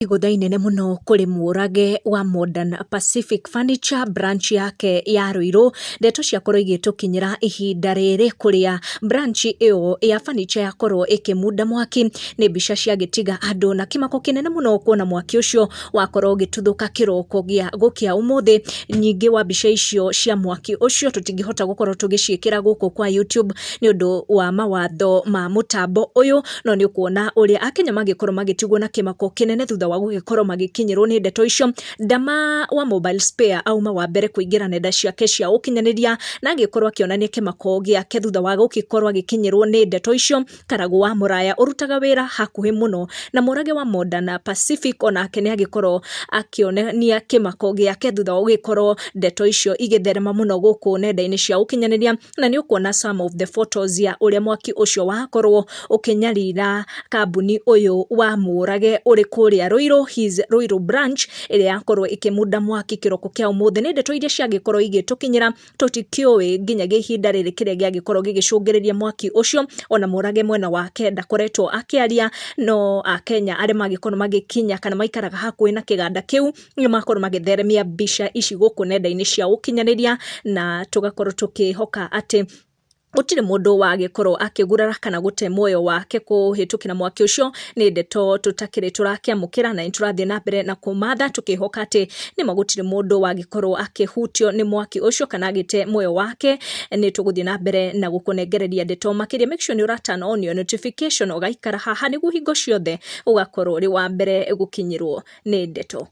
Igũtha inene mũno kũrĩ mũrage wa Modern Pacific Furniture branch yake ya Ruiru. Ndeto ciakorwo igĩtũkinyĩra ihinda rĩrĩ kũrĩa branch ĩyo ya furniture yakorwo ĩkĩmunda mwaki. Nĩ mbica ciagĩtiga andũ na kĩmako kĩnene mũno kuona mwaki ũcio wakorwo ũgĩtuthũka kĩroko gĩa gũkĩa ũmũthĩ. Nyingĩ wa mbica icio cia mwaki ũcio tũtingĩhota gũkorwo tũgĩciĩkĩra gũkũ kwa YouTube nĩ ũndũ wa mawatho ma mũtambo ũyũ, no nĩ ũkuona ũrĩa Akenya mangĩkorwo magĩtigwo na kĩmako kĩnene thutha wa gũgĩkorwo magĩkinyĩrwo nĩ ndeto icio. Ndama wa Mobile Spare auma wa mbere kũingĩra nenda ciake cia ũkinyanĩria na agĩkorwo akĩonania kĩmako gĩake thutha wa gũgĩkorwo agĩkinyĩrwo nĩ ndeto icio. Karagũ wa Mũraya ũrutaga wĩra hakuhĩ mũno na mũrage wa Modern Pacific onake nĩ agĩkorwo akĩonania kĩmako gĩake thutha wa gũgĩkorwo ndeto icio igĩtherema mũno gũkũ nenda-inĩ cia ũkinyanĩria, na nĩ ũkuona some of the photos ya ũrĩa mwaki ũcio wakorwo ũkĩnyarira kambuni ũyũ wa mũrage ũrĩ kũrĩa Ruiru, his Ruiru branch ĩrĩa yakorwo ĩkĩmunda mwaki kĩroko kĩa ũmũthĩ. Nĩ ndeto iria ciagĩkorwo igĩtũkinyĩra, tũtikĩũĩ nginyagia ihinda rĩrĩ kĩrĩa gĩagĩkorwo gĩgĩcũngĩrĩria mwaki ũcio. Ona mũrage mwena wake ndakoretwo akĩaria, no Akenya arĩa magĩkorwo magĩkinya kana maikaraga hakuhĩ na kĩganda kĩu nĩ makorwo magĩtheremia mbica ici gũkũ nenda-inĩ cia ũkinyanĩria, na tũgakorwo tũkĩhoka atĩ gũtirĩ mũndũ wagĩkorwo akĩgurara kana gũte muoyo wake kũhĩtũkĩra mwaki ũcio. Nĩ ndeto tũtakĩrĩ tũrakĩamũkĩra na nĩ tũrathiĩ na mbere na kũmatha tũkĩhoka atĩ nĩma gũtirĩ mũndũ wagĩkorwo akĩhutio nĩ mwaki ũcio kana agĩte muoyo wake. Nĩ tũgũthiĩ na mbere na gũkũnengereria ndeto makĩria. Make sure nĩ ũra turn on your notification, ũgaikara haha nĩguo hingo ciothe ũgakorwo ũrĩ wa mbere gũkinyĩrwo nĩ ndeto.